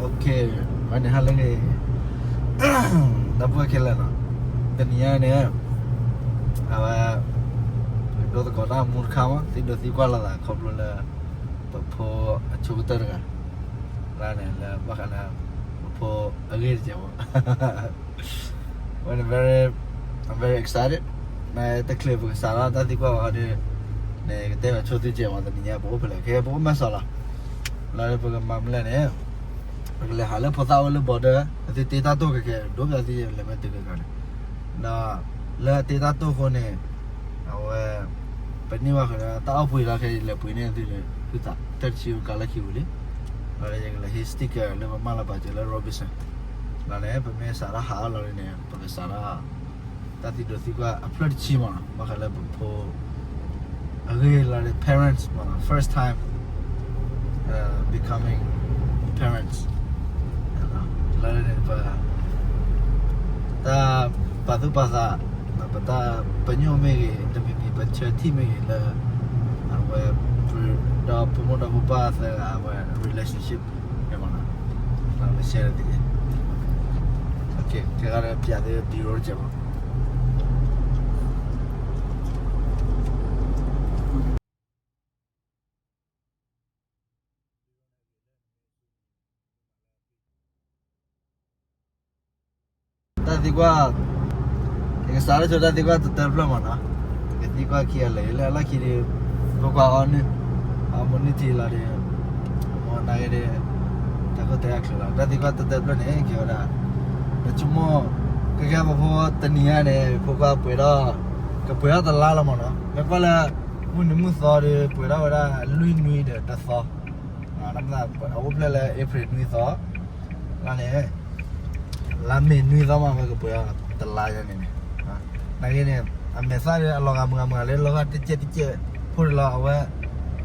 Okay, ဝဲန့ၣ် ဟါလၢအဂ့ၤ ဒီပုၢ်ဝဲၢ်ခဲလၢာ်နီၤ, တနံၤညါန့ၣ် အဝဲ ဒိသကိးတၢ်မူတခါမး သံဒိးသံကွၢ်လိာ်သးခီဖျိလၢ ပဖိအဆိကတၢၢ်တဂၤ လၢန့ၣ် လၢဘၣ်ဃးလၢ ပဖိအဂ့ၢ်တစဲးဖိ ဝဲန့ၣ် very, I'm very excited. နတချုးပကစးထီၣ်တၢ်သံကွၢ်ဘၣ်ဒီး န့ၣ်ကတဲဝဲဆိသုစဲးမး တနံၤညါပအိၣ်ဖဲလဲၣ် ခဲပအိၣ်မဲာ်စီၤလီၤ. လၢပကမၤမလဲၣ်န့ၣ် ပကလဲၤဟးလၢဖိသၣ်အိၣ်လၢ border အသုတ့တၢ်တိၢ်ခဲခဲ ဒိပျးသုလဲၤမ့ၢ်တုၤခဲခဲန့ၣ် ဒီးလၢအတ့တၢ်တိၢ်အဃိန့ၣ် အဝဲ ပန့ၢ်ဘၣ်ဃုာ်ဒီး တၢ်အီၣ်ပှ့ၤလီၤခဲအံၤ လဲၤပှ့ၤန့ၢ်သုလၢ ဖုသး တၢ်တဆံကလၢခံပူၤလံ. လီၤဒီး ယကလဲၤဟ့ၣ် sticker လၢပမၢလီၤပာ်စၢၤလၢ Robinson လီၤန့ၣ် ပမ့ၢ်စးထီၣ်ဟးအီၤလီၤန့ၣ် ပကစးထီၣ် တၢ်သံဒိးသံကွၢ်အဖျၢၣ်တဆံမးနီၤ ဘၣ်ဃးလၢပဖိ အဂ့ၢ်လီၤဒီး parents မးနီၤ first time, uh, becoming parents. လီၤန့ၣ် ပ တၢ်ပာ်သူၣ်ပာ်သး ပတၢ်ပညိၣ်မ့ၢ်ဂ့ၤ တမံၤမံၤပဆၢထံၣ်မ့ၢ်ဂ့ၤလၢ အဝဲ ဒီဖိမိၢ်ဒီဖိပၢ်သၢဂၤအဝဲ relationship မးနီၤ ပ share သ့ okay ခဲဂၤဒီး ပျးသု B-roll တစဲးဖိ တၢ်သံကွၢ် ယကစးထီၣ်ဆိတၢ်သံကွၢ်တတၢၢ်ဖျၢၣ်မးနီၤ, ယကသံကွၢ်ခံဂၤလၢာ် လၢအလီၢ်ခံဒီး ဖိခွါအီနုၢ် အမိၢ်နုၢ်ထံလီၤဒီး အမိၢ်နာ်က့ဒီး တၢ်ခိၣ်တဲအချုးလီၤ တၢ်သံကွၢ်တတၢၢ်ဖျၢၣ်န့ၣ် ကဲဝဲဒၣ် နဆိကမိၣ် ကဲကဲပဖိတနံၤညါန့ၣ် ဖိခွါပှဲၤထီၣ် ကပှဲၤထီၣ်တလါလီၤမးနီၤ, မ့ၢ်ကွၢ်လၢ မုၢ်နံၤမုၢ်သီဒီး ပှဲၤထီၣ်ဝဲဒၣ်လွံၢ်နွံဒီးတသီ အဝဲဖျဲၣ်လၢ April နွံသီ လါန့ၣ် လါမ့ၤနွံသီမး အဝဲကပှဲၤအီၤတလါယၤန့ၣ်န့ၣ်, နာ်က့န့ၣ် အမဲာ်သၣ်ဒီးအလီၤဂာ်မုာ်ဂာ်မုာ်ဂာ်လၢလီၤဂာ်တကဲးတကဲးဖိတလီၤ အဝဲ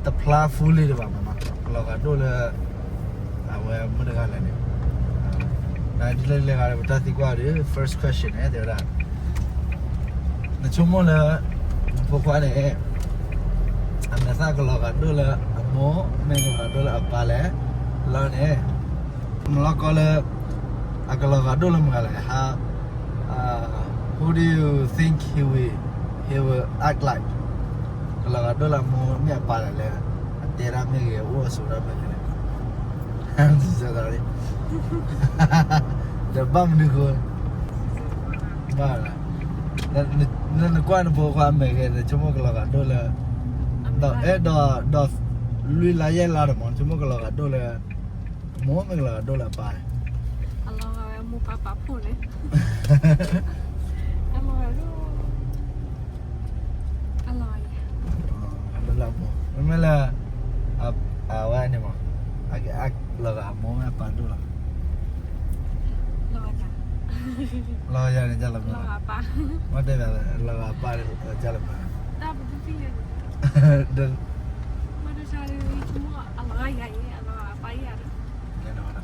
တဖျါ fully ဒံးဘၣ်မးနီၤ, အလီၤဂာ်ဒိၣ်လၢ အဝဲမုၢ်တဂၤလဲၣ်န့ၣ်, နဒ်လဲၣ်လဲၣ်ဂၤဒီး ပတၢ်သံကွၢ်ဒီး first question န့ၣ် တဲဝဲဒၣ် နဆိကမိၣ်လၢ နဖိခွါန့ၣ် အမဲာ်သၣ်ကလီၤဂာ်ဒိၣ်လၢအမိၢ် မ့ၢ်ကလီၤဂာ်ဒိၣ်လၢအပၢ်လဲၣ်, လီၤန့ၣ် မလီၤကီလၢ အကလီၤဂာ်ဒိၣ်လၢမုၢ်ဂၤလဲၣ်, how, uh, who do you think he will, he will act like? ကလီၤဂာ်ဒိၣ်လၢအမိၢ်မ့ၢ်အပၢ်လဲၣ်, လၢအတဲတၢ်မ့ၢ်ဂ့ၤ အအိၣ်အဆိးတၢ်မ့ၢ်ဂ့ၤလဲၣ်, ဒီးဘၣ်မနုၤဃိ ဘၣ်လၢ နကွၢ်နဖိခွါအမဲာ်ဂ့ၤ နဆိကမိၣ်ကလီၤဂာ်ဒိၣ်လၢ ဒီးအဲၣ်ဒိး ဒီးလွံၢ်လါယဲၢ်လါဒီးမး နဆိကမိၣ်ကလီၤဂာ်ဒိၣ်လၢ အမိၢ်မ့ၢ်ကလီၤဂာ်ဒိၣ်လၢအပၢ်လဲၣ်, အလီၤဂာ်ဝဲမိၢ်ပၢ်ပာ်ဖှိၣ်န့ၣ်, အလီၤဂာ်ဒိၣ် အလီၤဂာ်ယၤ, ဒိၣ်လၢအမိၢ် မ့မ့ၢ်လၢ အဝဲန့ၣ်မး အကလီၤဂာ်အမိၢ်မ့ၢ်အပၢ်ဒိၣ်လီၤ, လီၤဂာ်ယၤန့ၣ် လီၤဂာ်အပၢ်, မ့ၢ်တဲလီၤဂာ်အပၢ် တၢ်ပတထံၣ်လၢ မ့ၢ်တဆါလၢ ဆိကမိၣ်အလီၤဂာ်ယၤအံၤ အလီၤဂာ်အပၢ်ယၤဒီး အလီၤဂာ်ယၤ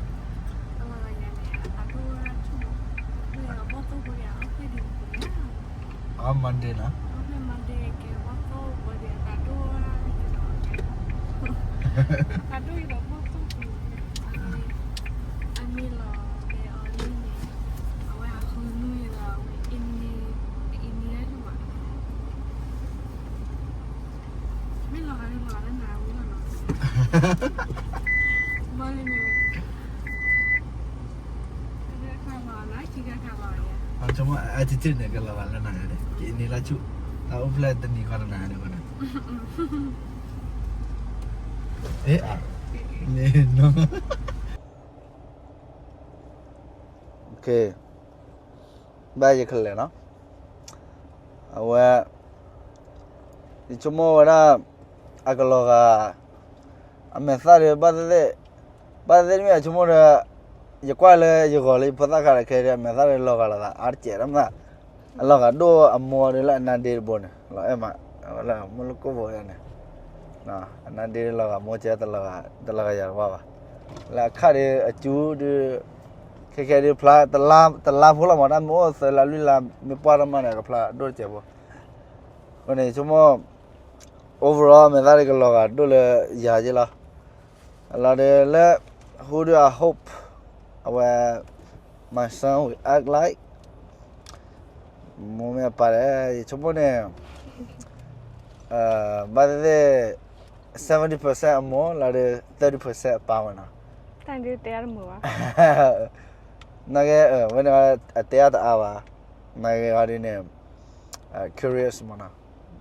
န့ၣ် အသးဒိၣ်ဝဲဆိကမိၣ် လၢအဘီၣ်သိၣ်ဖိဒီး အအိၣ်ဖျဲၣ်ဒံးန့ၣ် အ Monday နီၤ အအိၣ်ဖျဲၣ် Monday ကဲဘီၣ်သိၣ်ဖိဒီး အသးဒိၣ်ဝဲ သးဒိၣ်အံၤဒီးဘီၣ်သိၣ်ဖိ အမ့ၢ်လီၤတဲအီၤလံန့ၣ် အဝဲဟးဃုနွံဒီး အဝဲအ့န့ အ့န့လၢယမး မ့ၢ်လီၤဂာ်လၢလီၤဂာ်လၢနၤဝံၤလီၤနီၤ ဘၣ်လံန့ၣ် တခါလီၤနၤ ခံခါခါလီၤယၤ ဆိကမိၣ် attitude န့ၣ် ကလီၤဂာ်လၢနၤန့ၣ် ကအ့န့လၢဆူၣ် တၢ်အိၣ်ဖျဲၣ်တနံၤဃီတနၤန့ၣ် ဘၣ်ယကလဲာ်နီၤ အဝဲ ယဆိကမိၣ်ဝဲဒၣ် အကလီၤဂာ် အမဲာ်သၣ်ဒီး ဘၣ်သ့ၣ်သ့ၣ် ဘၣ်သ့ၣ်သ့ၣ်တမ့ၢ် အဆိကမိၣ်ဒီး ယကွၢ်လၢယဂီၤလၢယဖိသၣ်ခါဒီးခဲဒီး အမဲာ်သၣ်ဒီးလီၤဂာ်လိာ်သးအါတစဲး တမ့ၢ် အလီၤဂာ်ဒိၣ်အမိၢ်ဒီးလၢအနါဒ့တဘိန့ၣ် လီၤအဲၣ်မး အဝဲလၢမုၢ်လၢကိၣ်ဘိန့ၣ် အနါဒ့လီၤဂာ်မိၢ်ကဲ တလီၤဂာ်ယၤတဘၣ်ဘၣ် လၢအခါဒီးအစူဒီး ခဲခဲဒီးဖျါ တလါဖိလီၤမး တၢ်မ့ၢ်အိၣ်သၢလါလွံၢ်လါ မ့ၢ်ပှၢ်တမံၤန့ၣ် ကဖျါဒိၣ်တစဲးဖိ အဃိန့ၣ် ဆိကမိၣ် overall အမဲာ်သၣ်ဒီးကလီၤဂာ်ဒိၣ်လၢယၤက့လီၤ လီၤဒီးလၢ who do I hope အဝဲ my son will act like မိၢ်မ့ၢ်အပၢ်လဲၣ် ယဆိကမိၣ်န့ၣ် ဘၣ်သ့ၣ်သ့ၣ် seventy percent အမိၢ်လီၤဒီး thirty percent အပၢ်မနီၤ. တၢ်ဒုးတဲအါတမုာ်ဘၣ်. နာ်က့ ဝဲန့ၣ် အတဲအါတအါဘၣ်. နာ်က့ဂီၤဒ်န့ၣ် curious မနီၤ.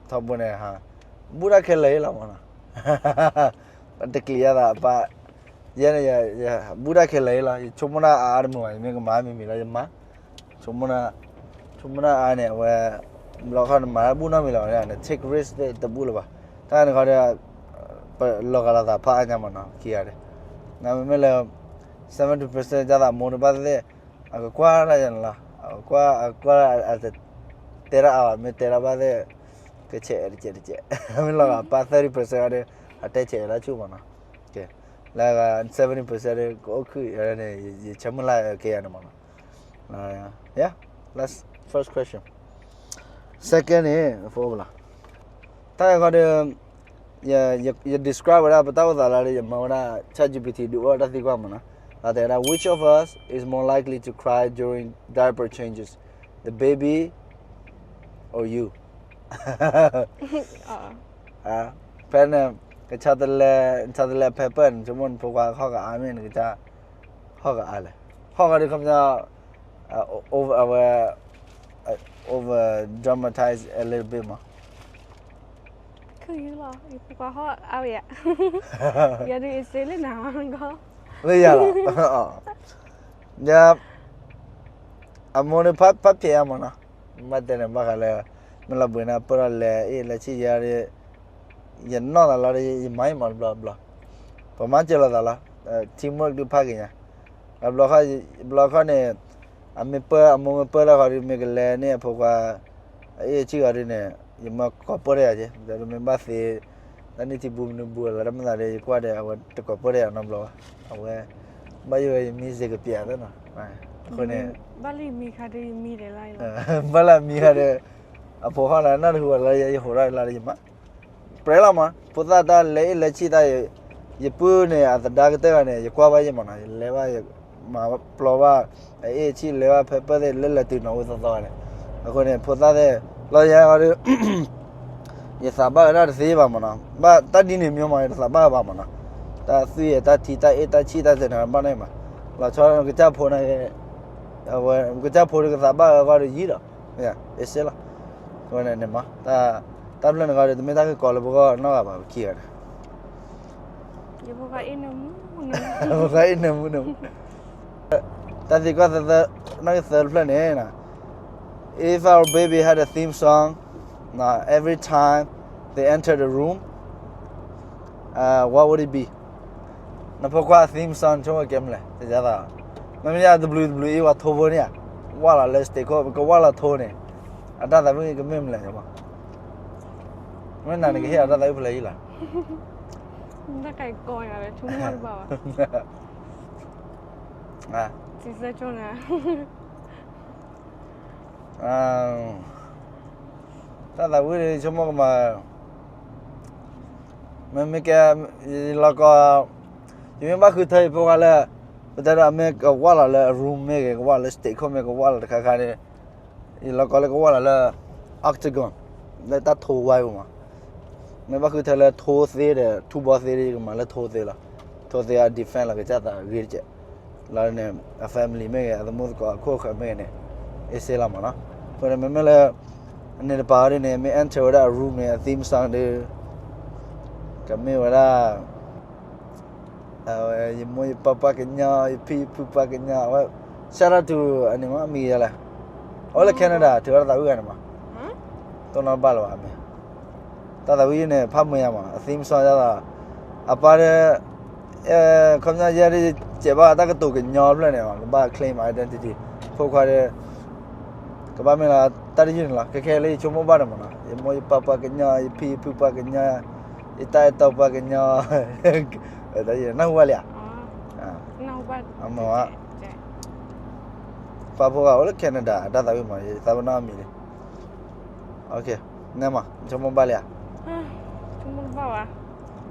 ထီဘိန့ၣ် ဘူၣ်တၢ်ခဲလၢာ်လီၤမနီၤ. တကျံးယသးအပၢ် ယဲန့ၣ် ဘူၣ်တၢ်ခဲလၢာ်လီၤ. ယဆိကမိၣ်တၢ်အါအါတမုာ်ဘၣ် ယမ့ၢ်ကမၤမံၤမံၤလီၤ ယမၤ ဆိကမိၣ် ဆိကမိၣ်တၢ်အါန့ၣ် အဝဲ ဘျီခီနမၤဘူၣ်နီတမံၤလီၤ န take risk တဘူၣ်လၢၤဘၣ်. တၢ်န့ၣ်ခီဒီး ပလီၤဂာ်လိာ်သးဖးအါညါမနီၤ ခံဂၤဒီး နမ့မ့ၢ်လၢ seventy percent ဒ်သိးအမိၢ်တဘၣ်သ့ၣ်သ့ၣ် အကကွၢ်တၢ်ယဲန့ၣ်လီၤ. အကကွၢ် အကကွၢ် အတတဲတၢ်အါဘၣ် မ့ၢ်တဲတၢ်ဘၣ်သ့ၣ် ကဆဲးတကဲးတကဲး မ့ၢ်လီၤဂာ်ပၢ် thirty percent ဒီး အတဲဆဲးလၢဆူၣ်မနီၤ. လၢ seventy percent ဒီး ကအိၣ်ခုၣ်န့ၣ် ယဆၢမုၢ်လၢ်ကဲယၤန့ၣ်မနီၤ. Yeah, that's first question. Second န့ၣ် ဖိအိၣ်ဘၣ်လီၤ. တၢ်ဂၤခီဒီး ယ describe ဝဲဒၣ်ပတၢ်အိၣ်သးလီၤဒီး ယမၤဝဲဒၣ် ChatGPT ဒုးအိၣ်တၢ်သံကွၢ်မနီၤ. လီၤတဲဝဲဒၣ် which of us is more likely to cry during diaper changes, the baby or you? ဖဲန့ၣ် ကဆီတလဲ ဆီတလဲ paper န့ၣ် ဆိကမိၣ်နဖိခွါဟီၣ်ကအါမ့ၢ် နကစၢ် ဟီၣ်ကအါလဲၣ်. ဟီၣ်ကဒီး ခီပညီ over အဝဲ over dramatize a little bit မး. ခုၣ်ယုၢ်လီၤ ယဖိခွါဟီၣ်အါဝဲယၤ ယၤဒုးအစ့လၢနၤဂီၢ် လၢယၤလီၤ. ယ အမိၢ်န့ၣ် ဖးဖျဲးယၤမးနီၤ. ဘၣ်တဲန့ၣ် ဘၣ်ဃးလၢ မ့ၢ်လီၤဘှံးန့ၣ် ပၢၢ်ထီၣ်လဲၤအ့ၣ်လဲၤဆံၣ်ယၤဒီး ယနီၢ်သးလီၤဒီး ယမၤအံၤမးတဘျီဘျီ ပမၤစၢၤလိာ်သးလီၤ. Teamwork ဒုးဖးက့ၤညါ ဘျီခီ ဘျီခီန့ၣ် အမ့ၢ်ပၢၢ် အမိၢ်မ့ၢ်ပၢၢ်လၢခီဒီး မ့ၢ်ကလဲၤန့ၢ်အဖိခွါ အအ့ၣ်အဆံၣ်ဂီၤဒုးန့ၣ် ယမၤကိးပၢၢ်တၢ်ယၤက့ ဒီးမ့ၢ်ဘၣ်သ့ တၢ်နံၣ်ထံဘူမနုၤဘူလီၤ တၢ်မ့ၢ်သးဒီး ယကွၢ်ဒီး အဝဲတကိးပၢၢ်တၢ်ယၤနီတဘျီဘၣ်. အဝဲ ဘၣ်ယိၣ်ဝဲယမံစ့ကပျဲးသ့နီၤ. အဃိန့ၣ် ဘၣ်လၢယမံခါဒီးယမံဒဲးလီၤ ဘၣ်လၢအမံခါဒီး အဖိဟီၣ်လၢနီၢ်တဟူးလၢယဟူးထီၣ်လၢယမၤ ပြဲလီၤမး ဖိသၣ်တၢ်လဲၤအ့ၣ်လဲၤဆံၣ်တၢ် ယပုၢ်န့ၣ် အသဒါကတၢၢ်ဂၤန့ၣ် ယကွၢ်ဘၣ်ယဲမးနီၤ ယလဲၤဘၣ် မၤပျီဘၣ် အအ့ၣ်အဆံၣ်လဲၤဘၣ် ဖဲပၢၢ်သ့ၣ် လၢလဲၤတုၤနီၢ်ဝဲသီသီန့ၣ် အဃိန့ၣ် ဖိသၣ်သ့ၣ် လီၤယၤဒီး ယသးဘၣ်ဝဲဒၣ်တသ့ဘၣ်မးနီၤ ဘၣ်တၢ်ဒ်န့ၣ်မး ယတသးဘၣ်ဝဲဘၣ်မးနီၤ တၢ်သွံၣ်တၢ်ထံ တၢ်အ့ၣ်တၢ်ဆံၣ်တၢ်သ့ၣ်န့ၣ် ဘၣ်န့ၣ်မး လီၤဆီကစၢ်ဖိန့ၣ် အဝဲ ကစၢ်ဖိဒီးကသးဘၣ်ဝဲဃီဒီးယံၤလီၤ အ့ၣ်စ့လီၤ အဃိန့ၣ်မး တၢ်ဖျၢၣ်န့ၣ်ဃီဒီး တမ့ၢ်တၢ်ဂ့ၢ်ကီလၢပဂီၢ်နီတဂၤဘၣ် ပခံဂၤန့ၣ် ဖိခွါအ့ၣ်နၢမူ တၢ်သံကွၢ်သၢ နီၣ်ဂံၢ်သၢတဖျၢၣ်န့ၣ် If our baby had a theme song every time they enter the room, what would it be? နဖိခွါအ theme song ဆိကမိၣ်ကဲမနုၤလဲၣ် တယၤသး မ့မ့ၢ်ယါ တဘျုးတဘျုးအံၤ ပှၤထိဖိန့ၣ်ဧါ ဝၢ်လီၤလၢ stage ခိၣ် ပကဝၢ်လီၤထိန့ၣ် အတၢ်သးဝံၣ်ကမ့ၢ်မနုၤလဲၣ် မ့ၢ်နၤနကဟ့ၣ်အတၢ်သးဝံၣ်ဖဲလဲၣ်ယံၤလီၤ တၢ်ကဲကီယၤလၢ ဆိကမိၣ်တဘၣ်ဘၣ် စံးဆၢကၠိနၤ တၢ်သးဝံၣ်ဒီး ဆိကမိၣ်ကမၤ မ့မ့ၢ်ကဲ ယလီၤကီ ယမ့ၢ်ဘၣ်ဃုထၢယဖိခွါလၢ ပတဲဒီးအမ့ၢ်ကဝၢ်လီၤလၢ room မ့ၢ်ဂ့ၤ ကဝၢ်လီၤလၢ stage ခိၣ်မ့ၢ်ဂ့ၤ ကဝၢ်လီၤတခါခါန့ၣ် ယလီၤကီလၢကဝၢ်လီၤလၢ octagon လၢတၢ်ထိဝါပူၤမး မ့ၢ်ဘၣ်ဃုထၢလၢထိသ့ဒီး ထူဘီသ့ဒီး ယကမၤလၢထိသ့လီၤ. ထိသ့အ defend လီၤကစၢ်သးဂ့ၤတကဲး လီၤန့ၣ် အ family မ့ၢ်ဂ့ၤ အသမူသကိးအခိၣ်အဃၢၤမ့ၢ်ဂ့ၤန့ၣ် အ့ၣ်စ့လီၤမးနီၤ. အဃိန့ၣ် မ့မ့ၢ်လၢ အန့ၣ်တပၤအီၤဒ်န့ၣ် မ့ၢ် enter ဝဲဒၣ်အ room န့ၣ် အ theme song ဒီး ကမ့ၢ်ဝဲဒၣ် အဝဲ ယမိၢ်ယပၢ်ပှၤကညီ ယဖံယဖုပှၤကညီ အဝဲ shout out to အန့ၣ်မး မံၤယၤလဲၣ် အဝဲလၢ Canada ထုးဝဲတၢ်သးဝံၣ်ဂၤန့ၣ်မး တိၢ်နီၣ်ဘၣ်လၢၤဘၣ်မ့ၢ် တၢ်သးဝံၣ်ယဲန့ၣ် ဖးမုာ်ယၤမး အ theme song ယသး အပၢ်ဒီး ခီပညီယဲဒ် စဲးဘၣ်တၢ်ကတိၤကညီဖျၢၣ်န့ၣ် ကဘၣ် claim identity ဖိခွါဒီး ကဘၣ်မ့ၢ်လၢ တၢ်တယုၢ်န့ၣ်လီၤ ခဲခဲလၢယဆိကမိၣ်ဘၣ်န့ၣ်မးနီၤ ယမိၢ်ယပၢ်ပှၤကညီ ယဖံယဖုပှၤကညီ ယတၢ်အဲၣ်တီပှၤကညီ နၢ်ဟူဘၣ်လံဧါ အမ့ၢ် ပၢ်ဖိဂၤအိၣ်လၢ Canada အတၢ်သးဝံၣ်မး ယသးပ့ၤနီၣ်အမံၤလံ နဲမး ဆိကမိၣ်ဘၣ်လံဧါ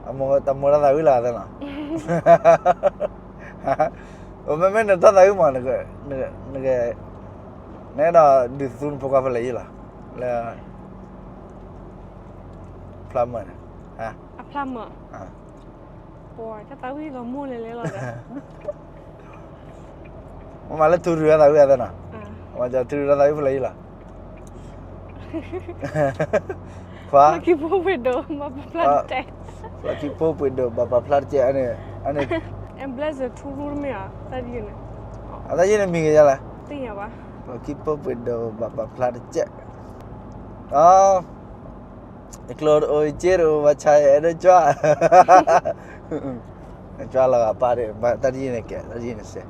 အမိၢ်တၢ်သးဝံၣ်လၢသးနီၤ မ့မ့ၢ်နတၢ်သးဝံၣ်မး, နက, နအဲၣ်ဒိးဒုးသူနဖိခွါဖဲလဲၣ်ယံၤလီၤ, လၢ ဖျါမၢ်န့ၣ်, အဖျါမၢ်, ပှၤတၢ်သးဝံၣ်လီၤမိၢ်လဲၤလဲၤလီၤဒီး မ့ၢ်မၤလၢထူရူၢ်တၢ်သးဝံၣ်အသးနီၤ, မၤစၢၤထူရူၢ်တၢ်သးဝံၣ်ဖဲလဲၣ်ယံၤလီၤ. ခွါ, လၢခံဖိပှ့ၤဒိၣ် ဘၣ်ပာ်ဖျါတစဲး, လၢခံဖိပှ့ၤဒိၣ် ဘၣ်ပာ်ဖျါတစဲး, အန့ၣ်, အန့ၣ်, အတၢ်ယံၤန့ၣ်မံၤကယါလဲၣ်, လၢခံဖိပှ့ၤဒိၣ် ဘၣ်ပာ်ဖျါတစဲး, အကျိၤတအိၣ် ယစ့တအိၣ် ဘၣ်ဆါယအဲၣ်ဒိးကွၢ်, ကွၢ်လီၤဂာ်ပၢ်ဒီး တၢ်တယံၤန့ၣ်ကဲ, တၢ်တယံၤန့ၣ်စဲး,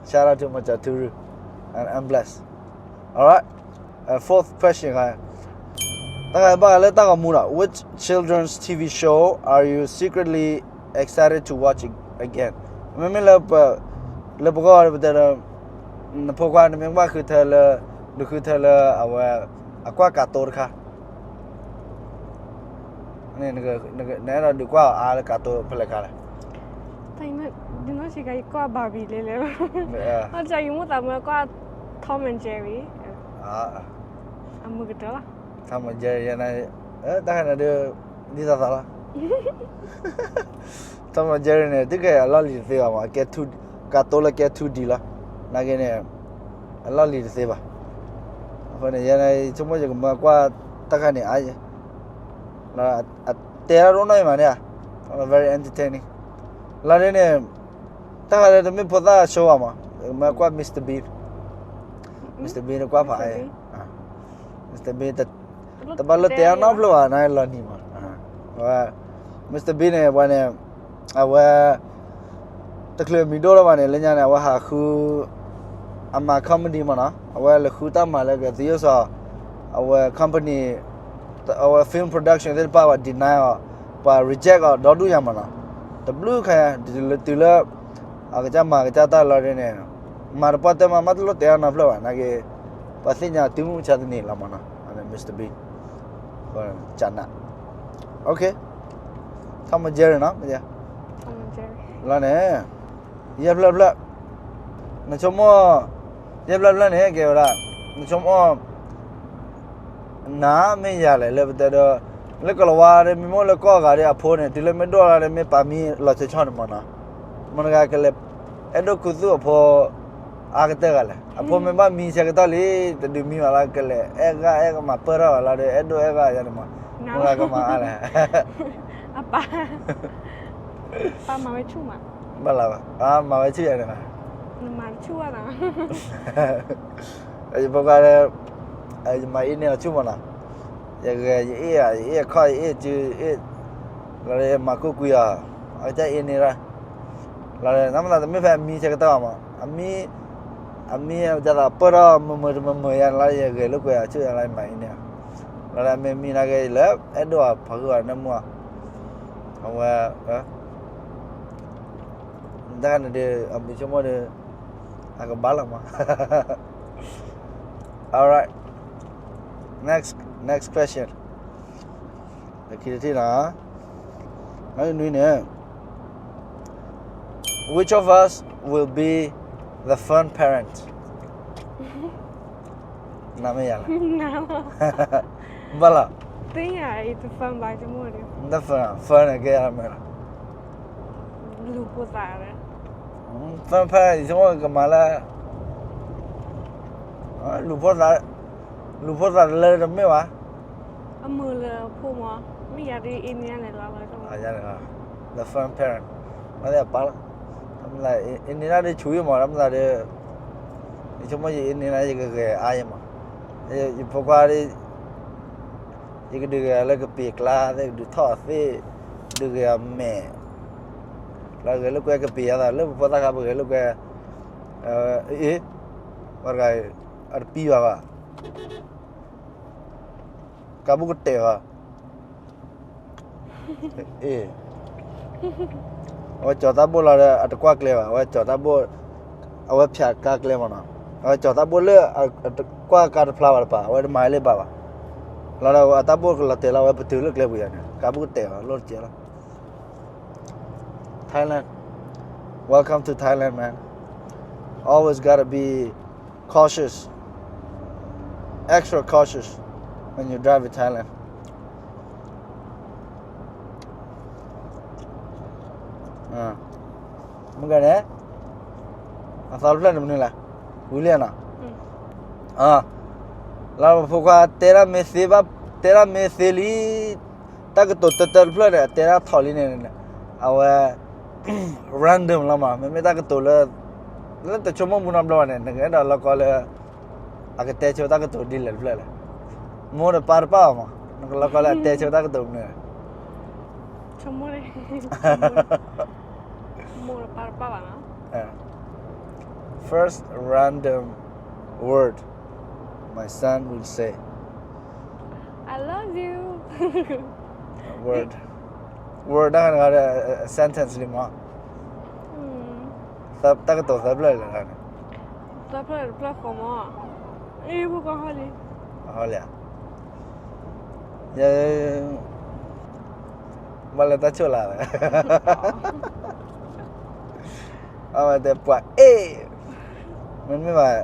shout out to မၤစၢၤထူရူၢ် and I'm blessed. Alright, fourth question, တၢ်ဂၤဘၣ်လၢတၢ်ဂီၤမူဒီး which children's T V show are you secretly excited to watch again? မ့မ့ၢ်လၢပ, လၢပဂီၢ်ပတဲဒီး, နဖိခွါနမ့ၢ်ဘၣ်ဃုထၢလၢ, ဒုးဃုထၢလၢအဝဲ, အကွၢ်ကၤတိတခါ, နအဲၣ်ဒိးဒုးကွၢ်အီၤအါလၢကၤတိဖဲလဲၣ်ခါလဲၣ်, ဒ်နီၢ်ဆံးခါ ယကွၢ် Barbie လဲၤလဲၤလီၤ, အီယမိၢ်သးမၢကွၢ် Tom and Jerry, အမုာ်ကတၢၢ်လီၤ, Tom and Jerry ယဲန့ၣ်, တၢ်ခါန့ၣ်ဒီး, ဒ်သိးသိးလီၤ, Tom and Jerry န့ၣ် တုၤခဲအလီၢ်လံၤတသ့ဘၣ်မး, ကၤတိလၢကဲ two D လီၤ, နာ်က့န့ၣ်, အလီၢ်လံၤတသ့ဘၣ်, အဃိန့ၣ် ယဲန့ၣ် ယဆိကမိၣ်ယကမၢကွၢ်တၢ်ခါန့ၣ်အါယဲ, အတဲတၢ်ဒိၣ်နီၢ်အံၤမးန့ၣ်, very entertaining, လီၤဒ်န့ၣ်, တၢ်ခါလၢတမ့ၢ်ဖိသၣ် show ဘၣ်မး, ယကမၢကွၢ် Mister Bean, Mister Bean ကွၢ်ဖးအါ, တဘၣ်လၢတဲအါနီတဖျၢၣ်ဘၣ် နလီၤနံၤမး, Mister Bean န့ၣ် ပှၤန့ၣ်, အဝဲ, တချုးမံၤဒိၣ်လၢၤဘၣ်န့ၣ် လၢညါန့ၣ် အဝဲဟးဃု, အမၤ comedy မးနီၤ, အဝဲလဲၤဃုတၢ်မၤလၢကသံယိၣ်စီၤ, အဝဲ company, အဝဲ film production သ့ၣ်တဖၣ်ပှၤ deny အီၤ, ပှၤ reject အီၤ ဒီဒူၣ်ညါမးနီၤ, တဘျုးခါညါ, တုၤလၢ, အကစၢ်မၤကစၢ်တၢ်လီၤဒ်န့ၣ်, မၤတပှၢ်တၢ်မး မ့ၢ်တလိၣ်တဲအါနီတဖျၢၣ်ဘၣ် နာ်က့, ပှၤသ့ၣ်ညါတုၤမုၢ်မဆါတနံၤလီၤမးနီၤ, Mister Bean, ကနး, OK, Tom and Jerry နီၤ, လီၤန့ၣ်, ယဲၢ်ဖျၢၣ်ဖျၢၣ်, နဆိကမိၣ်, ယဲၢ်ဖျၢၣ်ဖျၢၣ်န့ၣ် ကဲဝဲဒၣ်, နဆိကမိၣ် နၤမ့ၢ်ယၤလဲၣ် လၢပတဲဒီး, လၢကလၤဝါဒီး မ့ၢ်မိၣ်လၢကီၢ်ဂၤဒီးအဖိန့ၣ် တုၤလၢမ့ၢ်ဒိၣ်လီၤဒီး မ့ၢ်ပာ်မံလီၤဆီဆီန့ၣ်မးနီၤ, မနုၤဂၤကလဲၤ, အဲၣ်ဒိးခူသူၣ်အဖိ, အါကတၢၢ်ဂၤလဲၣ်, အဖိမ့ၢ်ဘၣ်မံဆဲးကတီၢ်လံ, တဒုးမံဘၣ်လၢကလဲၤ, အဲၣ်ဂၢ်အဲၣ်ကမၤပၢၢ်ထီၣ်ဘၣ်လီၤဒီး အဲၣ်ဒိးအဲၣ်ဂၢ်ယါန့ၣ်မး, မနုၤဂၤကမၤအါလဲၣ်, အပၢ်, ပၢ်မၤဝဲဆူၣ်မး, ဘၣ်လီၤဘၣ်, မၤဝဲဆူၣ်ယါန့ၣ်, နမၤတဆူၣ်ဘၣ်နီၤ ယဖိခွါဒီး, ယမၤအ့န့ၢ်အီၤဆူၣ်မးနီၤ, ယဂဲၤ ယအ့ၣ်ဧါ ယအ့ၣ်အခီၣ် ယအ့ၣ်စု ယအ့ၣ်, လီၤဒီးယမၤခိၣ်ကွံာ်အီၤ, အကစၢ်အ့န့ၢ်ဒၣ်, လီၤဒီး နမ့ၢ်သးတမ့ၢ်ဖဲအမံဆဲးကတီၢ်ဘၣ်မး, အမံ, အမံအကစၢ်သးပၢၢ်ထီၣ်မုာ်မုာ်တမုာ်မုာ်ယါန့ၣ်လီၤ ယဂဲၤလိာ်ကွဲအီၤဆူၣ်ယါလီၤ ယမၤအ့န့ၢ်အီၤ, လီၤဒီးမ့ၢ်မံနာ်က့လၢ အဲၣ်ဒိးအဖးဂုာ်အီၤန့ၣ်မး, အဝဲ တၢ်န့ၣ်ဒီး အမုဆိကမိၣ်ဒီး အကဘၣ်လီၤမး Alright, next, next question. လၢခံတထံၣ်နီၤ, နွံန့ၣ်, Which of us will be the fun parent? နမ့ၢ်ယၤလဲၣ်, ဘၣ်လီၤ, သ့ၣ်ညါအံၤတ fun ဘၣ် ဆိကမိၣ်ဒီး တ fun, fun န့ၣ်ကဲမ့ၢ်လီၤ, လူၤဖိသး, fun parent ဆိကမိၣ်ကမၤလၢ လူၤဖိသး, လူၤဖိသးတလၢတမ့ၢ်ဘၣ်, အမုာ်လၢဖိမး, မ့ၢ်ယၤဒ်အ့န့ၢ်န့ၣ်လီၤ, the fun parent, မ့ၢ်သ့ၣ်အပၢ်လီၤ, အ့န့ၢ်ဒၣ်ဒီးဆူၣ်ယမး တမ့ၢ်သးဒီး, ယဆိကမိၣ်ယအ့န့ၢ်ဒၣ် ယကဂဲၤအါယမး, ယဖိခွါဒီး ယကဒုးဂဲၤလၢကပံာ်ကျါသ့ၣ် ကဒုးထီၣ်အသ့ၣ်, ဒုးဂဲၤအမဲာ်, လၢဂဲၤလိာ်ကွဲကပံာ်ယါသး လၢပဖိသၣ်ခါ ပဂဲၤလိာ်ကွဲ, အ့, ဝဲတဂၤ, အတပံာ်ဘၣ်ဘၣ်, ကးဘူးကတဲာ်ဘၣ်, အ့ အဝဲကၠီၤတၢ်ဘိၣ်လီၤဒီး အတကွၢ်ကျဲဘၣ်, အဝဲကၠီၤတၢ်ဘိၣ်, အဝဲဖၠးကါကျဲမးနီၤ, အဝဲကၠီၤတၢ်ဘိၣ်လၢ အတကွၢ်ကါတဖျါဘၣ်တပၤ အဝဲတမၤလၢဘၣ်ဘၣ်, လီၤဒီးအတၢ်ဘိၣ်ကလီၤတဲာ်လီၤ အဝဲပတုာ်လၢကျဲပူၤယါန့ၣ် ကးဘူးကတဲာ်ဘၣ် လီၤတကဲလီၤ, Thailand, Welcome to Thailand, man. Always gotta be cautious, extra cautious when you drive in Thailand. မ့ၢ်ကန့ၣ် အသီတဖျၢၣ်န့ၣ်မနုၤလဲၣ်, ဝံၤလံနီၤ. လၢပဖိခွါတဲဒၣ်မ့ၢ်သ့ဘၣ်, တဲဒၣ်မ့ၢ်သ့လံ, တၢ်ကတိၤတၢတၢတဖျၢၣ်န့ၣ် အတဲဒၣ်ထီၣ်လံန့ၣ်, အဝဲ random လီၤမး, မ့မ့ၢ်တၢ်ကတိၤလၢ လၢတဆိကမိၣ်မူနီတဘျီဘၣ်န့ၣ် နကအဲၣ်ဒိးလီၢ်ကီလၢ အကတဲဆိတၢ်ကတိၤဒ်လဲၣ်တဖျၢၣ်လဲၣ်. မိၢ်တပၢ်တပၢ်ဘၣ်မး, နကလီၢ်ကီလၢအတဲဆိတၢ်ကတိၤမနုၤလဲၣ်. ဆိကမိၣ်န့ၣ်, မိၢ်တပၢ်တပၢ်ဘၣ်နီၤ. First random word my son will say. I love you. Word. Word တၢ်ဂၤတဂၤဒီး sentence လံမး. တၢ်ကတိၤသၢဖျၢၣ်လၢာ်န့ၣ်, သၢဖျၢၣ်တဖျၢၣ်ဃီမး. အ့ ဖိကီၢ်ဟီလံ, ဟီလံဧါ. ယ ဘၣ်လၢတၢ်ဆိၣ်လၢ်ဝဲ, အဝဲတဲပှၤအ့ၣ်, မ့မ့ၢ်ဘၣ်,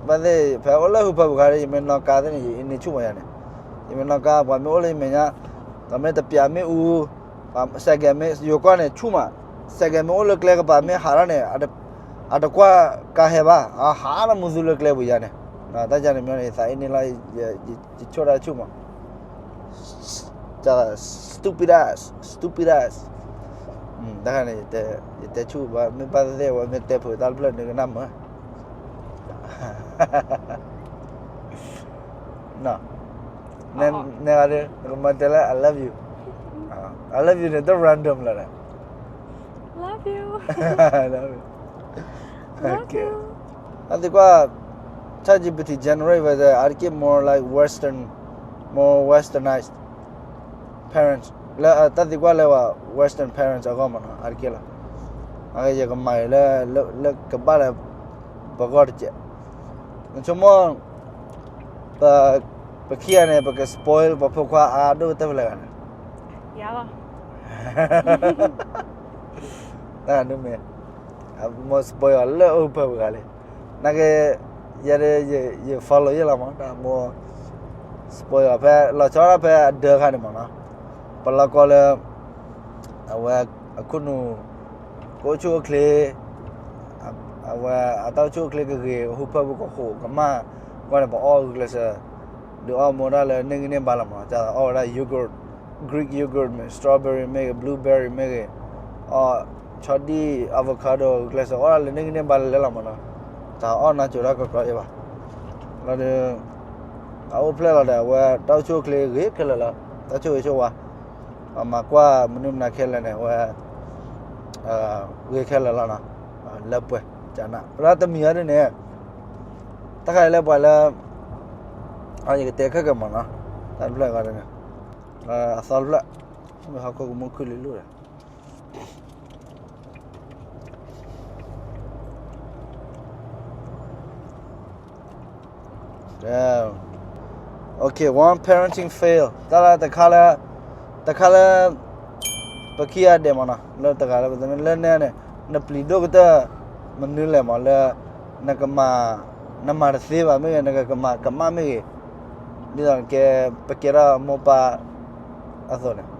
ဘၣ်သ့ၣ် ဖဲအိၣ်လၢဟူဖၢပူၤခါဒီး ယမ့ၢ်နီၣ်ကါသ့ၣ်န့ၣ် ယအ့န့ၢ်ဆူၣ်မးယၤန့ၣ်, ယမ့ၢ်နီၣ်ကါ ပှၤမ့ၢ်အိၣ်လၢယမဲာ်ညါ, ပှၤမ့ၢ်တပျးမ့ၣ်အူ, စဲးကဲးမ့ၢ်ယိၤကီၢ်န့ၣ်ဆူၣ်မး, စဲးကဲးမ့ၢ်အိၣ်လၢကျဲကပၤမ့ၢ်ဟးထီၣ်န့ၣ်, အတကွၢ်ကါဟဲဘၣ်, အဟးထီၣ်မူသူလၢကျဲပူၤယၤန့ၣ်, တၢ်ယၤန့ၣ်မ့ၢ်န့ၣ် ယသးအ့ၣ်န့ၢ်လီၤ, ယဆိၣ်တၢ်ဆူၣ်မး. Stupid ass, stupid ass. တၢ်ခါန့ၣ် ယတဲဆူၣ်ဘၣ်, မ့ၢ်ဘၣ်သ့ၣ်သ့ၣ် အဝဲမ့ၢ်တဲဖုးတၢ်တဖျၢၣ်န့ၣ် ကနၣ်မုာ်. နဲဂၤဒုး နကမၤတဲလၢ I love you, I love you န့ၣ် တ random လီၤဒီး Love you. တၢ်သံကွၢ် ChatGPT generate ဝဲ အါတက့ၢ် more like Western, more Westernized parents လၢတၢ်သံကွၢ်လၢ Western parents အဂီၢ်မးနီၤ အါတက့ၢ်လီၤ. အယကမၤအံၤလၢ လၢကဘၣ်လၢ ပဂီၢ်တစဲး နဆိကမိၣ် ပ ပခံဂၤန့ၣ် ပက spoil ပှၤဖိခွါအါဒိၣ်ကတၢၢ်ဖဲလဲၣ်ဂၤန့ၣ် ယၤလီၤ တၢ်ဒုးမ့ၢ် အမိၢ် spoil အီၤလၢအအိၣ်ဖၢပှၤဂၤလံ. နာ်က့ ယဲဒၣ် ယ follow ယဲလီၤမး တၢ်မိၢ် spoil အီၤဖဲ လီၤဆီဒၣ်ဖဲအဒၢခါန့ၣ်မးနီၤ ပလီၢ်ကီလၢ အဝဲ အခိၣ်နူာ် ကအိၣ်ဆူၣ်အိၣ်ချ့ အဝဲအတၢ်အိၣ်ဆူၣ်အိၣ်ချ့ကဂ့ၤ ဟူးဖၢပူၤကဟူးကမၣ် ကွၢ်န့ၣ် ပအီၣ်ဂုာ်ကျဲးစၢး ဒုးအီၣ်မိၢ်ဒၣ်လၢန့ၢ်ဂံၢ်န့ၢ်ဘါလီၤမး ကသးအီၣ်ဝဲဒၣ် yogurt, Greek yogurt မ့ၢ် strawberry မ့ၢ်ဂ့ၤ blueberry မ့ၢ်ဂ့ၤ အီၣ်ဆီဒံၣ် avocado ကျဲးစၢးအီၣ်ဒၣ်လၢန့ၢ်ဂံၢ်န့ၢ်ဘါလၢလဲလီၤမးနီၤ တၢ်အီၣ်နါစိၤတၢ်ကီကီအ့ၣ်ဘၣ် လီၤဒီး အအိၣ်ဖျဲၣ်လီၤဒီး အဝဲတၢ်အိၣ်ဆူၣ်အိၣ်ချ့ဂ့ၤခဲလၢာ်လီၤ တၢ်ဆိၣ်ဂ့ၤဆိၣ်ဝါ ပှၤမၤကွၢ်မနုၤမနုၤခဲလၢာ်န့ၣ် အဝဲ ဂ့ၤခဲလၢာ်လီၤနီၤ လၢပှဲၤ ကနၣ် လၢတမံၤအံၤဒ်န့ၣ် တၢ်ခါအံၤလၢပှၤလၢ ယကတဲခဲကမးနီၤ တၢ်တဖျၢၣ်ဂီၢ်ဒ်န့ၣ် အသီတဖျၢၣ် မ့ၢ်ဟီၣ်ခိၣ်ကမူၣ်ခုၣ်လံလိၣ်ဒီး Okay, one parenting fail တၢ်လၢတခါလၢ တခါလၢ ပခံဂၤဒဲးမးနီၤ လၢတဂၤလၢပသနၢၣ်လၢနဲန့ၣ် နပျံၤဒိၣ်ကတၢၢ် မနုၤလဲၣ်မးလၢ နကမၤ နမၤတသ့ဘၣ်မ့ၢ်ဂ့ၤ နကမၤကမၣ်မ့ၢ်ဂ့ၤ ဒ်သိးနကဲ ပကဲထီၣ်မိၢ်ပၢ် အသိးန့ၣ်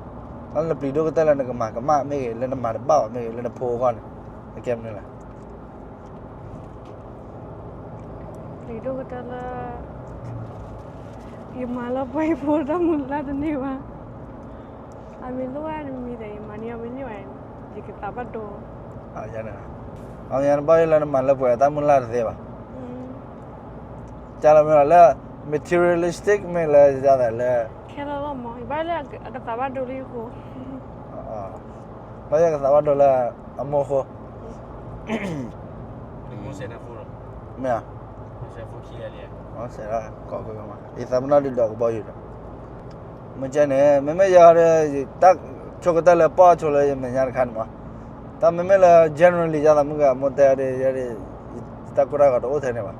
လၢနပျံၤဒိၣ်ကတၢၢ်လၢနကမၤကမၣ်မ့ၢ်ဂ့ၤ လၢနမၤတဘၣ်ဘၣ်မ့ၢ်ဂ့ၤ လၢနဖိအဂီၢ်န့ၣ် နကဲမနုၤလဲၣ် ပျံၤဒိၣ်ကတၢၢ်လၢ ယမၤလၢပှဲၤယဖိတၢ်မုၢ်လၢ်တန့ၢ်ဘၣ် အမ့ၢ်လိၣ်ဝဲတမံၤဒီး ယမၤန့ၢ်အီၤမ့ၢ်န့ၢ်ဘၣ် ယကသးဘၣ်ဒိ အယၤန့ၣ် အယၤန့ၣ်ဘၣ်ယလၢနမၤလၢပှဲၤအတၢ်မုၢ်လၢ်တသ့ဘၣ် ကလီၤမ့ၢ်လီၤလၢ materialistic မ့ၢ်လၢယသးလၢ ခဲလၢာ်လီၤမး ယဘၣ်လၢအကသးဘၣ်ဒိလၢယဃိ ဘၣ်ယကသးဘၣ်ဒိလၢအမိၢ်ဃိ မ့ၢ်ဧါ ကိးကမး ယသးပ့ၤနီၣ်ဒုးဒီးကဘီယူၤဒီး မ့ၢ်ကဲန့ၣ် မ့မ့ၢ်ယၤဒီး တၢ်ဆိကတၢၢ်လၢပီၣ်ဆိလၢယမဲာ်ညါတခါန့ၣ်မး တၢ်မ့မ့ၢ်လၢ generally ယသးမုၢ်ဂၤမိၢ်တဲဒီး ယတၢ်ကိၢ်တၢ်ဂီၤတအိၣ်ထဲန့ၣ်ဘၣ်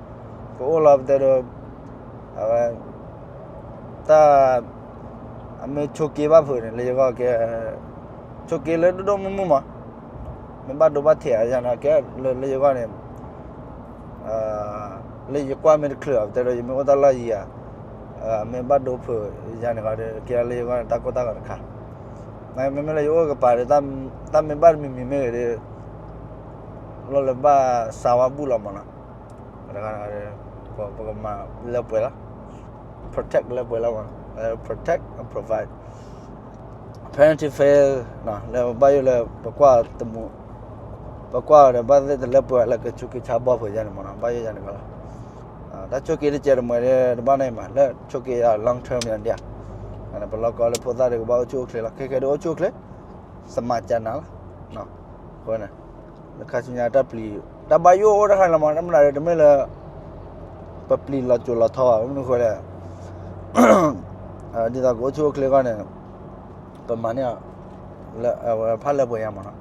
ကအိၣ်လီၤပတဲဒီး အဝဲ တၢ် အမ့ၢ်ဆိးက့ဘၣ်ဖုးန့ၣ် လၢယဂီၢ်ကဲ ဆိးက့လၢဒိၣ်ဒိၣ်မုၢ်မုၢ်မး မ့ၢ်ဘၣ်ဒိဘၣ်ထံးယၤန့ၣ် ကဲလၢယဂီၢ်န့ၣ် လၢယကွၢ်မ့ၢ်တချုးအီၤ ပတဲဒီး ယမ့ၢ်အိၣ်တၢ်လီၢ်ယံၤဧါ, မ့ၢ်ဘၣ်ဒိဖုးယၤန့ၣ်ဒီး ကဲလၢယဂီၢ်န့ၣ် တၢ်ကိၢ်တၢ်ဂီၤတခါ, မ့မ့ၢ်လၢယအိၣ်ကပၤဒီး တၢ်မ့ၢ်ဘၣ်တမံၤမံၤမ့ၢ်ဂ့ၤဒီး လီၢ်လၢဘၣ်စါဝါဘူၣ်လီၤမးနီၤ, တခါ ပကမၤလၢပှဲၤလီၤ, protect လၢပှဲၤလီၤမး, protect and provide, parent fail လၢဘၣ်ယိၣ်လၢ ပကွၢ်တမူ, ပကွၢ်အီၤဒီး ဘၣ်သ့ၣ်တလၢပှဲၤလၢကဆူးကဆါဘီၣ်ဖုးယၤန့ၣ်မးနီၤ, ဘၣ်ယိၣ်ယၤန့ၣ်လီၤ. တၢ်ဆိၣ်က့ၤတစဲးတမှဲၤဒီး တဘၣ်န့ၣ်မး လၢဆိၣ်က့ၤ long term ယၤဒ်ဧါ, ပလီၢ်ကီလၢဖိသၣ်ဒီး ကဘၣ်အိၣ်ဆူၣ်အိၣ်ချ့လီၤ, ခဲခဲဒီးအိၣ်ဆူၣ်အိၣ်ချ့ စမၤကနၤလီၤ, အဃိန့ၣ် လၢခါဆူညါတၢ်ပျံၤ တၢ်ဘၣ်ယိၣ်အိၣ်တခါလီၤမး, တမ့ၢ်ဒၣ်ဒီး တမ့ၢ်လၢ ပပျံၤလီၤစိၤလီၤထီဘၣ်, မနုၤအဃိလဲၣ်, ဒ်သိးကအိၣ်ဆူၣ်အိၣ်ချ့အဂီၢ်န့ၣ် ပမၤန့ၢ်အီၤ လၢအဝဲဖးလၢပှဲၤယၤမးနီ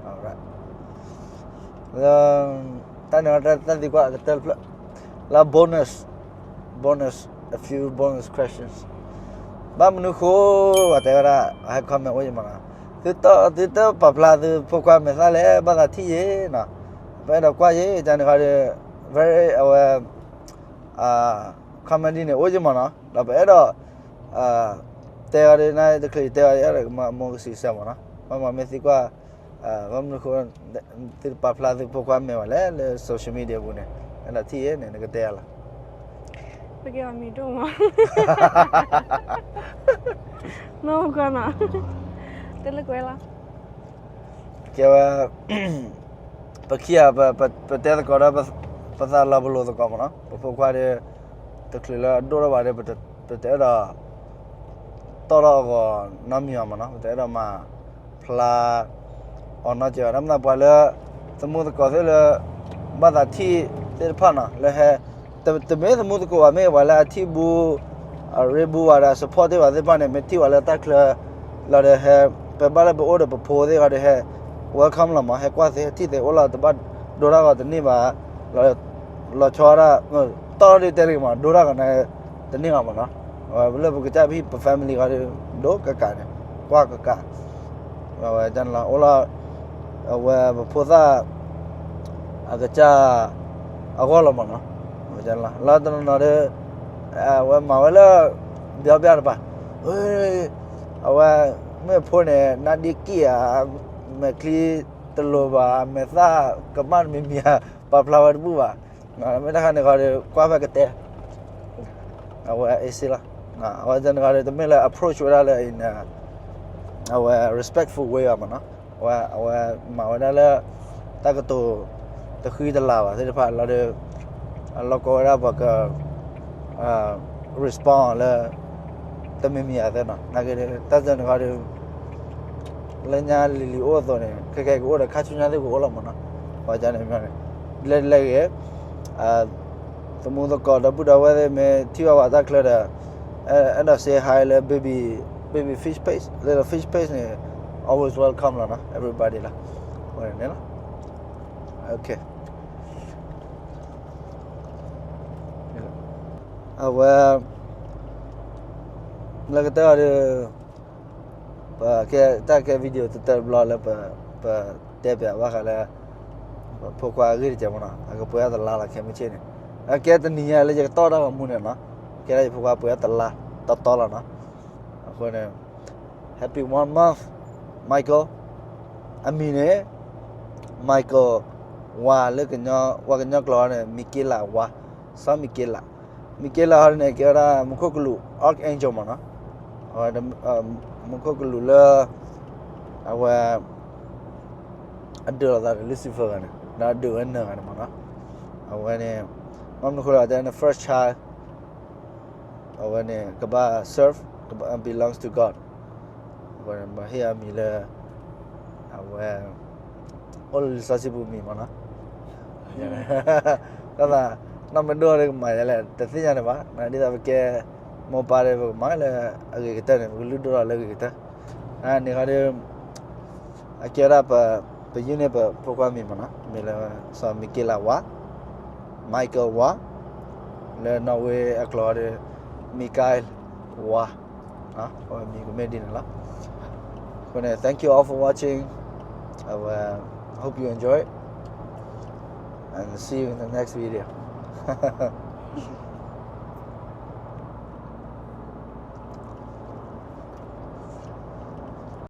ၤ, လၢ တၢ်န့ၣ်တၢ်သံကွၢ်ကတၢၢ်တဖျၢၣ်, လၢ bonus, bonus, a few bonus questions, ဘၣ်မနုၤဃိ ပှၤတဲဝဲဒၣ် ဟဲ comment အိၣ်ယံၤမးနီၤ, သုတပာ်ဖျါသုဖိခွါမဲာ်သၣ်လဲၣ် ဘၣ်သးထံၣ်ယဲနီၤ, ပအဲၣ်ဒိးကွၢ်ယဲ တၢ်န့ၣ်ဃီဒီး very အဝဲ comedy န့ၣ် အိၣ်ယံၤမးနီၤ, ဒီးပအဲၣ်ဒိး တဲအီၤဒီး နတချုးယတဲအီၤ ယအဲၣ်ဒိးကမၤမိၢ်ကစံးစၢ်မးနီၤ, ဘၣ်မနုၤမ့ၢ်သံကွၢ် ဘၣ်မနုၤဃိ သုတပာ်ဖျါသုဖိခွါမဲာ်ဘၣ်လဲၣ် လၢ social media ပူၤန့ၣ်, အဲၣ်ဒိးထံၣ်ယဲန့ၣ် နကတဲယၤလီၤ. ပကဲအီၤမံၤဒိၣ်မး, နီၢ်ပကီနီၤ, တဲလၢကွဲလီၤ. ကဲဝဲ ပခံဂၤ ပတဲသကိးဒီး ပသးလီၤပလိာ်သကိးမးနီၤ, ပဖိခွါဒီး တချုးလၢအဒိၣ်ထီၣ်ဘၣ်ဒီး ပတအဲၣ်ဒိး တီၣ်ထီၣ်အဂီၢ်နီတမံၤဘၣ်မးနီၤ, ပတအဲၣ်ဒိးမၤဖျါအီၤနီတစဲးဘၣ်, တၢ်မနုၤပှၤလၢ သမူသကိးသ့ၣ်လၢ ဘၣ်သးထံၣ်သ့ၣ်တဖၣ်နီၤ လၢဟဲ တမ့ၢ်သမူသကိးဘၣ် မ့ၢ်ပှၤလၢအထံၣ်ဘူး အရ့ဘူးဝဲဒီး support သ့ၣ်ဘၣ်သ့ၣ်တဖၣ်န့ၣ် မ့ၢ်ထံၣ်ပှၤလၢတၢ်ချၢ လီၤဒီးဟဲ ပဘၣ်လၢပအိၣ်ဒီးပဖိသ့ၣ်တဖၣ်ဒီးဟဲ welcome လီၤမး, ဟဲကွၢ်သ့ ဟဲထံၣ်သ့ အိၣ်လီၤ တဘၣ်ဒိတၢ်ဂီၤတန့ၢ်ဘၣ်, လီၤဆီဒၣ် တီၢ်ဒီးတဲတဂ့ၤမး ဒိတၢ်ဂီၤန့ၣ် တန့ၢ်ဘၣ်မးနီၤ, လၢပကစၢ်ဖံ ပ family ဃီဒီး ဒိကကးန့ၣ် ကွၢ်ကကး ဝဲတၢ်န့ၣ်လီၤ အိၣ်လီၤ အဝဲပဖိသၣ် အကစၢ် အဂီၢ်လီၤမးနီၤ, လီၤတနီၤနီၤဒီး အဝဲမၤဝဲလၢ ဘျီဘျီတပၤ, အဝဲ မ့ၢ်ဖိန့ၣ် နါဒ့ကံၢ်ဧါ, မဲာ်ချံတလိၤဘၣ်, မဲာ်သၣ်ကမၣ်တမံၤမံၤဧါ, ပာ်ဖျါဝဲတဘူၣ်ဘၣ်, မ့ၢ်တခါန့ၣ်ဃီဒီး ကွၢ်ဖဲကတဲ အဝဲ easy လီၤ, အဝဲတန့ၣ်ဃီဒီး တမ့ၢ်လၢ approach ဝဲဒၣ်လၢ အဝဲ respectful way ဘၣ်မးနီၤ, အဝဲမၤဝဲဒၣ်လၢ တၢ်ကတိၤ တဃံတလၤဘၣ်သ့ၣ်တဖၣ်လီၤဒီး အလီၢ်ကီဝဲဒၣ်ပှၤက respond လၢ တမံၤမံၤအသးနီၤ, နာ်က့ဒီး တၢ်စၢန့ၣ်ဃီဒီး လၢညါလံၤလံၤအိၣ်အသိးန့ၣ် ခဲကဲကအိၣ်ဒီးခါဆူညါသ့ၣ်ကအိၣ်လီၤမးနီၤ, ပှၤကန့ၣ်မ့ၢ်န့ၣ် ဒ်လဲၣ်ဒ်လဲၣ်ဂ့ၤ သမူသကိးဒီပုၢ်ဒီဝဲၢ်သ့ၣ် မ့ၢ်ထံၣ်ဘၣ်ပှၤတၢ်ချၢဒီး အဲၣ်ဒိး say hi လၢ baby baby fish page လၢ fish page န့ၣ် always welcome လီၤနီၤ everybody လီၤ, ဝဲန့ၣ်လီၤ, အဝဲ လၢကတၢၢ်အီၤဒီး ပကဲတၢ်ကဲ video တတၢၢ်တဘျီလၢ ပတဲပၠးဘၣ်ဃးလၢ ပဖိခွါအဂ့ၢ်တစဲးမးနီၤ, အကပှဲၤအသလါလီၤခဲမုၢ်ဆ့ၣ်န့ၣ်, အကဲတနံၤညါလၢယကတီၢ်တၢ်ဂီၤမူန့ၣ်နီၤ, ကဲဒၣ်ယဖိခွါပှဲၤအသလါတီတီလီၤနီၤ, အဃိန့ၣ် happy one month Michael, အမံၤန့ၣ် Michael ဝါလၢ ဝါကညီကျိာ်န့ၣ် မံၤက့လးဝါ, စီၤမံၤက့လး, မံၤက့လးဟီန့ၣ် ကဲဝဲဒၣ်မူခိၣ်ကလူး archangel မးနီၤ, မူခိၣ်ကလူးလၢ အဝဲ အဒုးလိာ်သးဒီး Lucifer ဂၤန့ၣ် ဒီးအဒုးဝဲနၢၤဂၤန့ၣ်မးနီၤ, အဝဲန့ၣ် ဘၣ်မနုၤဃိလဲၣ် တဲန့ၣ် first child အဝဲန့ၣ် ကဘၣ် serve ကဘၣ် belongs to God, အဝဲမၤဟ့ၣ်အမံၤလၢ အဝဲ အိၣ်လၢလံာ်စီဆှံပူၤမံၤမးနီၤ, တၢ်သး နီၢ်မ့ၢ်ဒိၣ်ဒီးကမၤယဲလဲၣ် တသ့ၣ်ညါန့ၣ်ဘၣ်, ဒ်သိးပကဲ မိၢ်ပၢ်ဒီး ပကမၤလၢအဂ့ၤကတၢၢ်န့ၣ် ပကလုၢ်ဒိၣ်ထီၣ်လၢအဂ့ၤကတၢၢ်, န့ၣ်ဃီဒီး အကဲဝဲဒၣ် ပ ပယုၢ်န့ၢ်ပဖိခွါမံၤမးနီၤ, မ့ၢ်လၢ စီၤမံၤက့လးဝါ, Michael ဝါ, လၢနီၣ်ဝ့အကျိာ်ဒီး Michael ဝါ, အဝဲမံၤကမ့ၢ်ဒ်န့ၣ်လီၤ, အဃိန့ၣ် thank you all for watching, Well, hope you enjoy it, and see you in the next video.